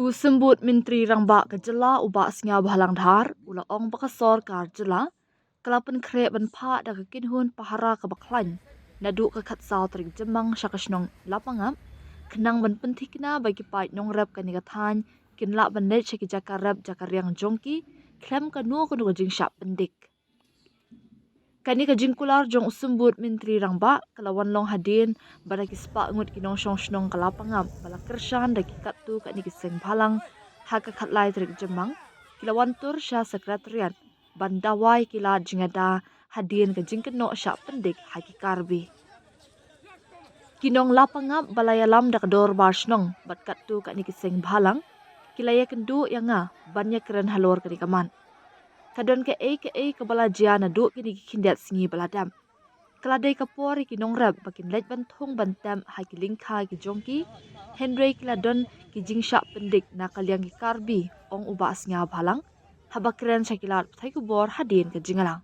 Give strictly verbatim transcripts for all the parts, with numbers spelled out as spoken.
U Symbud Myntri Rangbah ka jylla u Bah Sniawbhalang Dhar u la ong ba ka sorkar jylla ka la pynkhreh ban phah da ka kynhun pahara kaba khlaiñ naduh ka khatsaw tarik Jymmang sha ka shnong Lapangap, khnang ban pynthikna ba ki paid nongrep kane ka thaiñ kin lah ban leit sha ki jaka rep jaka riang jong ki khlem kano kano ka jingshah pyndik. Kane ka jingkular jong u Symbud Myntri Rangbah ka la wan long hadien ba da ki spah ngut ki nongshong shnong ka Lapangap ba la kyrshan da ki katto katne ki seng bhalang ha ka khatlai tarik Jymmang ki la wan tur sha Secretariat ban dawa ïa ki lad jingïada hadien ka jingkynnoh shah pyndik ha ki Karbi. Ki nong Lapangap ba la ïalam da ka dorbar shnong bad katto katne ki seng bhalang ki la ïakynduh ïa nga ban ïakren halor kane ka mat. Ka don kaei kaei kaba la jia naduh kine ki khyndiat sngi ba la dep. Ka la dei ka por ïa ki nongrep ba kin leit ban thung ban tep ha ki lyngkha ki jong ki, hynrei ki la don ki jingshah pyndik na ka liang ki Karbi, ong u Bah Sniawbhalang haba kren sha ki lad pathai khubor hadien ka jingïalang.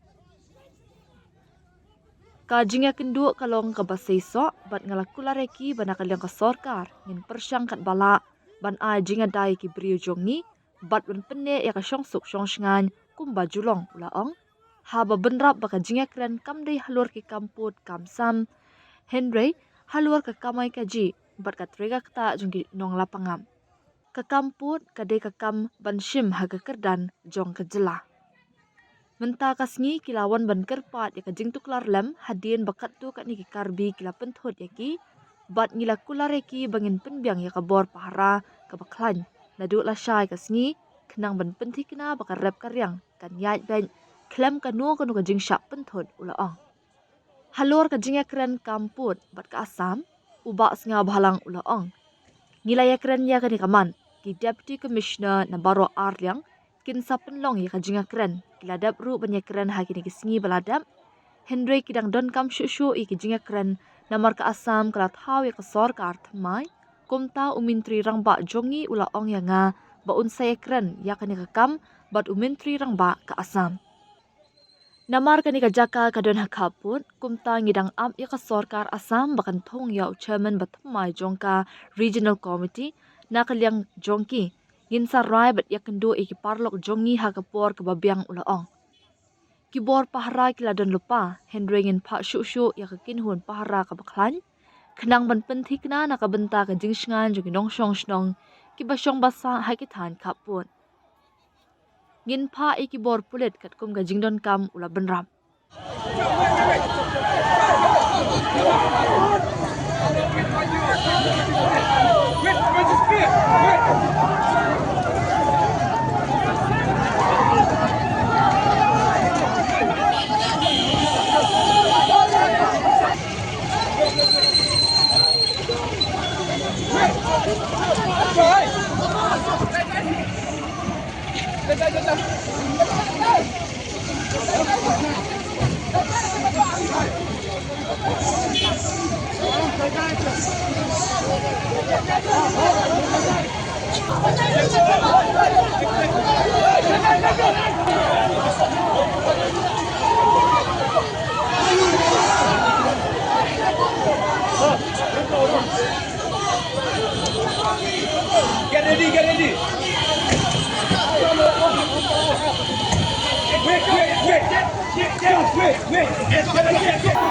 Ka jingïakynduh ka long kaba seisoh bad nga la kular ïa ki ba na ka liang ka sorkar ngin pyrshang katba lah ban ai jingïada ïa ki briew jong ngi bad ban pynneh ïa ka shongsuk shongshngaiñ kumba ju long, u la ong. Haba bynrap ba ka jingïakren kam dei halor ki kam pud kam sam, hynrei halor ka kamai kajih bad ka trei ka ktah jong ki nong Lapangap. Ka kam pud ka dei ka kam ban shim ha ka kyrdan jong ka jylla. Mynta ka sngi ki la wan ban kyrpad ïa ka jingtuklar lem hadien ba katto katne ki Karbi ki la pynthut ïa ki, bad ngi la kular ïa ki ba ngin pynbiang ïa ka bor pahara kaba khlaiñ naduh lashai ka sngi khnang ban pynthikna ba ka rep ka riang kan ïaid beit khlem kano kano ka jingshah pynthut, u la ong. Halor ka jingïakren kam pud bad ka Assam, u Bah Sniawbhalang u la ong, ngi la ïakren ïa kane ka mat, ki Deputy Commissioner na baroh ar liang kin sa pynlong ïa ka jingïakren. Ki la dep ruh ban ïakren ha kine ki sngi ba la dep, hynrei ki dang donkam shuh shuh ïa ki jingïakren namar ka Assam ka la thaw ïa ka sorkar thymmai. Kumta u Myntri Rangbah jong ngi u la ong ïa nga ba un sa ïakren ïa kane ka kam bad u Myntri Rangbah ka Assam. Namar kane ka jaka ka don ha khappud, kumta ngi dang ap ïa ka sorkar Assam ba kan thung ïa u chairman ba thymmai jong ka Regional Committee na ka liang jong ki. Ngin sa rai bad ïakynduh ïa ki paralok jong ngi ha ka por kaba biang, u la ong. Ki bor pahara ki la don lypa, hynrei ngin phah shuh shuh ïa ka kynhun pahara kaba khlaiñ khnang ban pynthikna na ka bynta ka jingshngaiñ jong ki nongshong shnong kiba shong basa ha ki thaiñ khappud. Ngin phah ïa ki bor pulit katkum ka jingdonkam, u la bynrap. Get ready, get ready. Wait, wait, wait. Wait, wait, wait.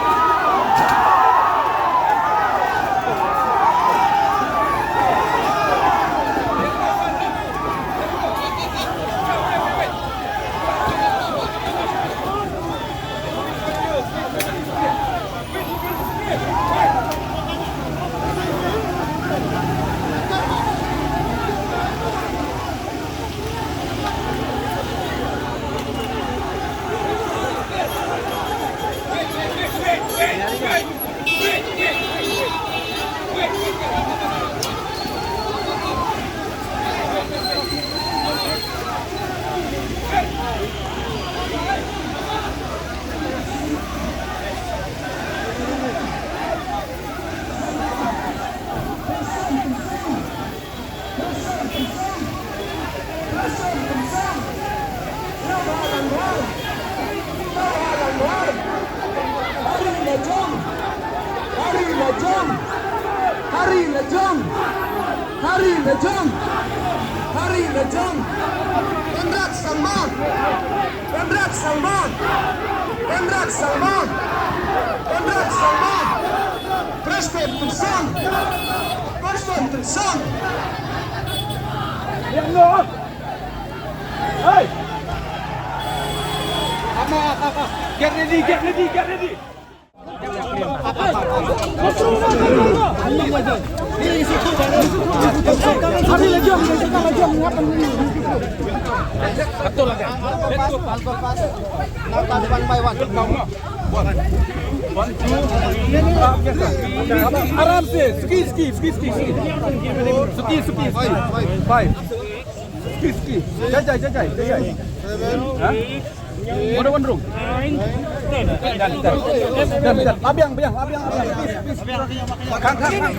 Hari lajong! Hari lajong! Hari lajong! Ari Lajong, Conrad Sangma, Conrad Sangma, Conrad Sangma, Conrad Sangma, Preston Tuksang, Preston Tuksang. Hey! Get ready, get ready, get ready. Aram se, suki, suki, suki, suki. Suki, suki, suki. Five. Suki, suki. Jai, jai, jai, jai, jai. Ha? Abiang, abiang, abiang, abiang. Please, please. Khang, khang, khang.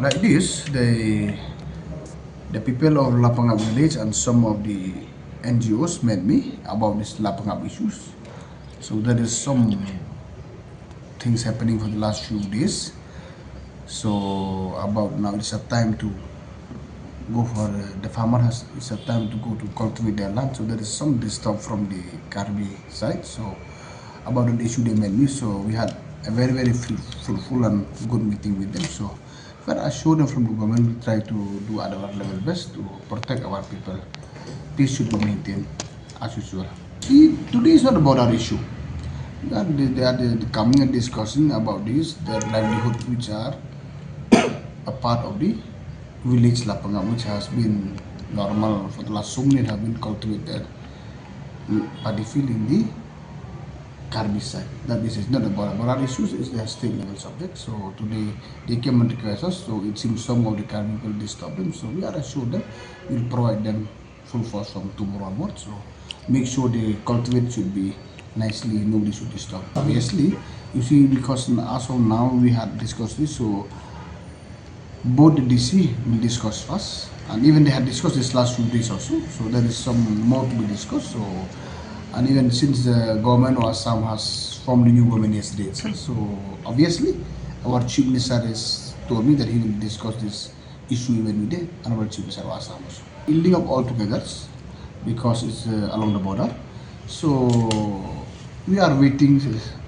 Like this, they, the people of Lapangap village and some of the N G Os met me about this Lapangap issues. So there is some things happening for the last few days. So about now, it's a time to go for the, the farmer has, it's a time to go to cultivate their land. So there is some disturb from the Karbi side. So about the issue they met me. So we had a very, very fru- fruitful and good meeting with them. So we had assured them from the government, we try to do at our level best to protect our people. Peace should be maintained as usual. See, today is not about our issue. They are, they are coming and discussing about this, their livelihood, which are a part of the village Lapangap, which has been normal for the last so many years, have been cultivated paddy field in the Karbi side. That this is not about our issues, it's their state level subject. So today they came and request us. So it seems some of the Karbi people disturb them. So we are assured that we'll provide them full force from tomorrow onwards. So make sure the cultivate should be nicely, nobody should disturb. Obviously, you see, because as of now we had discussed this, so both the D C will discuss first, and even they had discussed this last few days also. So there is some more to be discussed. So, and even since the government of Assam has formed a new government yesterday itself, so obviously our chief minister has told me that he will discuss this issue even with the honorable chief minister of Assam also. Building up all together because it's uh, along the border. So we are waiting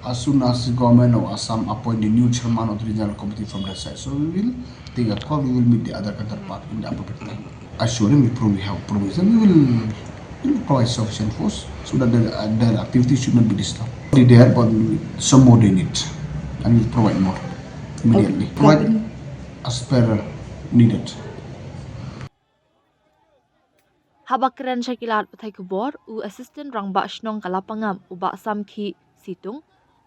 as soon as the government of Assam appoint the new chairman of the regional committee from that side. So we will take a call, we will meet the other counterpart in the appropriate time. Assuring we, pro- we have provision, we will, we will provide sufficient force so that the, uh, their activity should not be disturbed. Already there, but some more they need, and we will provide more immediately. Provide as per needed. Haba kren sha ki lad pathai khubor, u Assistant Rangbah Shnong ka Lapangap, u Bah Samkhih Situng,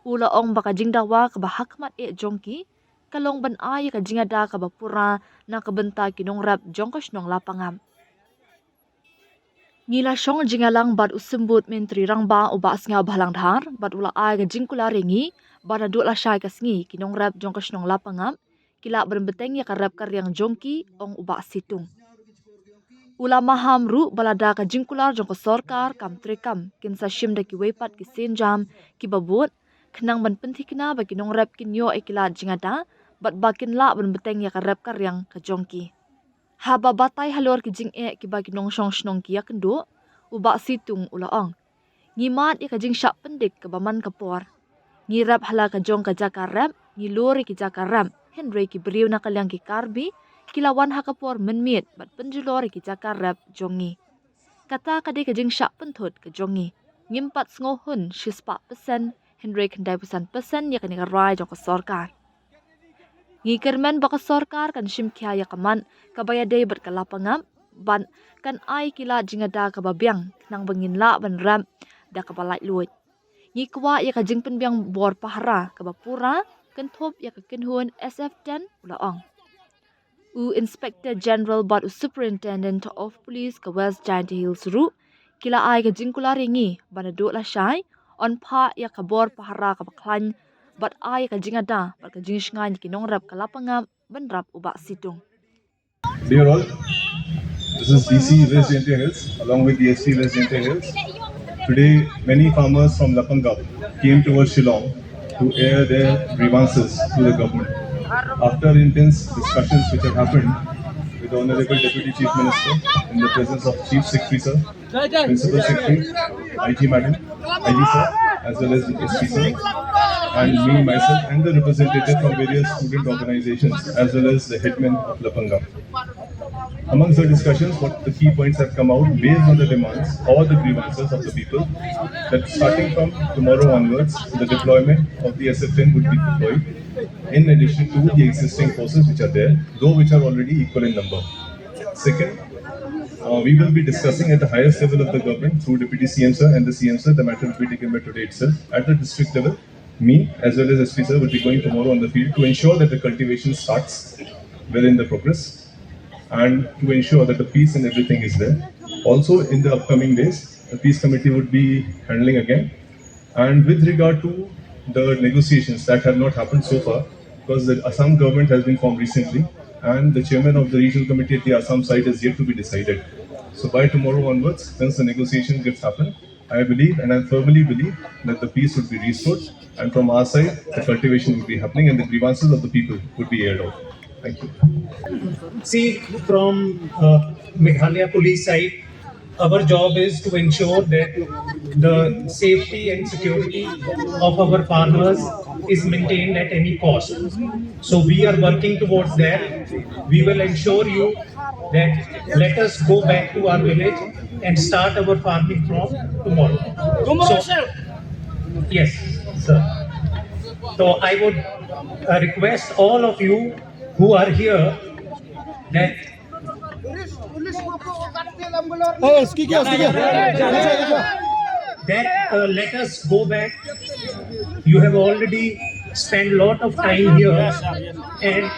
u la ong ba ka jingdawa kaba ha khmat eh jong ki ka long ban ai ïa ka jingada kaba pura na ka bynta ki nongrep jong ka shnong Lapangap. Ngi la shong jingïalang bad u Symbud Myntri Rangbah, u Bah Sniawbhalang Dhar, bad u la ai ka jingkular ïa ngi ba naduh lashai ka sngi ki nongrep jong ka shnong Lapangap ki lah ban bteng ïa ka rep ka riang jong ki, ong u Bah Situng. U la maham ruh ba lada ka jingkular jong ka sorkar kam treikam, kin sa shim da kiwei pat ki sienjam kiba bud, khnang ban pynthikna ba ki nongrep kin ïoh ïa ki lad jingada bad ba kin lah ban bteng ïa ka rep ka riang ka jong ki. Haba batai halor ki jingeh kiba ki nongshong shnong ki ïakynduh, u Bah Situng u la ong: Ngi mad ïa ka jingshah pyndik kaba man ka por. Ngi rep ha la ka jong ka jaka rep, ngi lur ïa ki jaka rep, hynrei ki briew na ka liang ki Karbi ki la wan ha ka por mynmiet bad pynjulor ïa ki jaka rep jong ngi. Kata ka dei ka jingshah pynthut ka jong ngi. Ngim pat sngewhun shispah persen, hynrei khyndai phew san persen ïa kane ka rai jong ka sorkar. Ngi kyrmen ba ka sorkar kan shim khia ïa ka mat kaba ïadei bad ka Lapangap, bad kan ai ki lad jingada kaba biang, khnang ba ngin lah ban rep da kaba laitluid. Ngi kwah ïa ka jingpynbiang bor pahara kaba pura, kynthup ïa ka kynhun S F ten, u la ong. U Inspector General bad u Superintendent of Police ka West Jaintia Hills ruh ki la ai ka jingkular ïa ngi ba naduh lashai, yn phah ïa ka bor pahara kaba khlaiñ bad ai ïa ka jingada bad ka jingshngaiñ ïa ki nongrep ka Lapangap, bynrap u Bah Situng. Dear all, this is D C West Jaintia Hills along with the S P West Jaintia Hills. Today, many farmers from Lapangap came towards Shillong to air their grievances to the government. After intense discussions which have happened, with the Honorable Deputy Chief Minister, in the presence of Chief Secretary sir, Principal Secretary, I G madam, I G sir, as well as the S P sir, and me myself and the representative from various student organizations as well as the headman of Lapangap. Amongst the discussions, what the key points have come out based on the demands or the grievances of the people, that starting from tomorrow onwards, the deployment of the S F ten would be deployed in addition to the existing forces which are there, though which are already equal in number. Second, uh, we will be discussing at the highest level of the government through Deputy C M sir and the C M sir. The matter will be taken by today itself at the district level. Me as well as S P sir will be going tomorrow on the field to ensure that the cultivation starts well in the progress and to ensure that the peace and everything is there. Also, in the upcoming days, the peace committee would be handling again. And with regard to the negotiations that have not happened so far, because the Assam government has been formed recently, and the chairman of the regional committee at the Assam side is yet to be decided. So by tomorrow onwards, once the negotiation gets happened, I believe and I firmly believe that the peace would be restored, and from our side, the cultivation would be happening and the grievances of the people would be aired out. Thank you. See, from uh, Meghalaya police side, our job is to ensure that the safety and security of our farmers is maintained at any cost. So we are working towards that. We will ensure you that let us go back to our village and start our farming from tomorrow. So, yes, sir. So I would uh, request all of you who are here that Oh, speak here, speak here. That uh, let us go back. You have already spent a lot of time here, and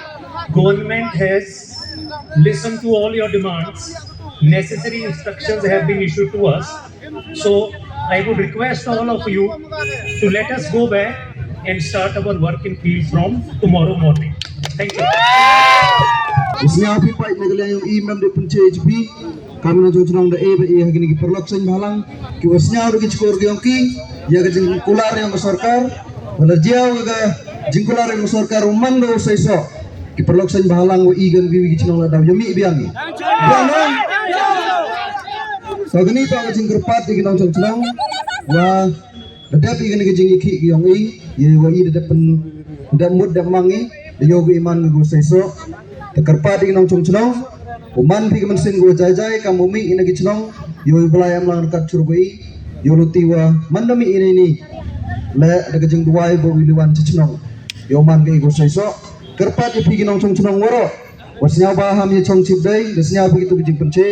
government has listened to all your demands. Necessary instructions have been issued to us. So I would request all of you to let us go back and start our work in field from tomorrow morning. Thank you. Sñiaw phi pait na ka liang yong i mem de pynche H P. Kam na jong chnong da e ba e ha kini ki paralok seiñ bhalang ki wa sñiaw da ki chkor ki yong ki ya ka jingkular yong ka sorkar. Wala jiaw ka jingkular yong ka sorkar u man da u seiso ki paralok seiñ bhalang wa i gan wi ki chnong la daw yomi biang i. Biang i. So kini pa ka jingkyrpad i ki nong jong chnong wa da dep i kini ki jingikhi ki yong i ye wa i da dep pyn dep mut dep mang i da yow ki iman ki u seiso. Te kyrpad i ki nong jong chnong u man phi ki mynsiem ki wa jai jai kam u mih ina ki chnong yow i Blai Amlang ryngkat chur ba i yow luti wa man da mih ina ini le da ka jingduwai ba u i liwan cha chnong yow man ka i ka u seiso. Kyrpad i phi ki nong jong chnong waroh wa sñiaw ba ham ya chong chip dei da sñiaw phi ki tu ki jingpynche.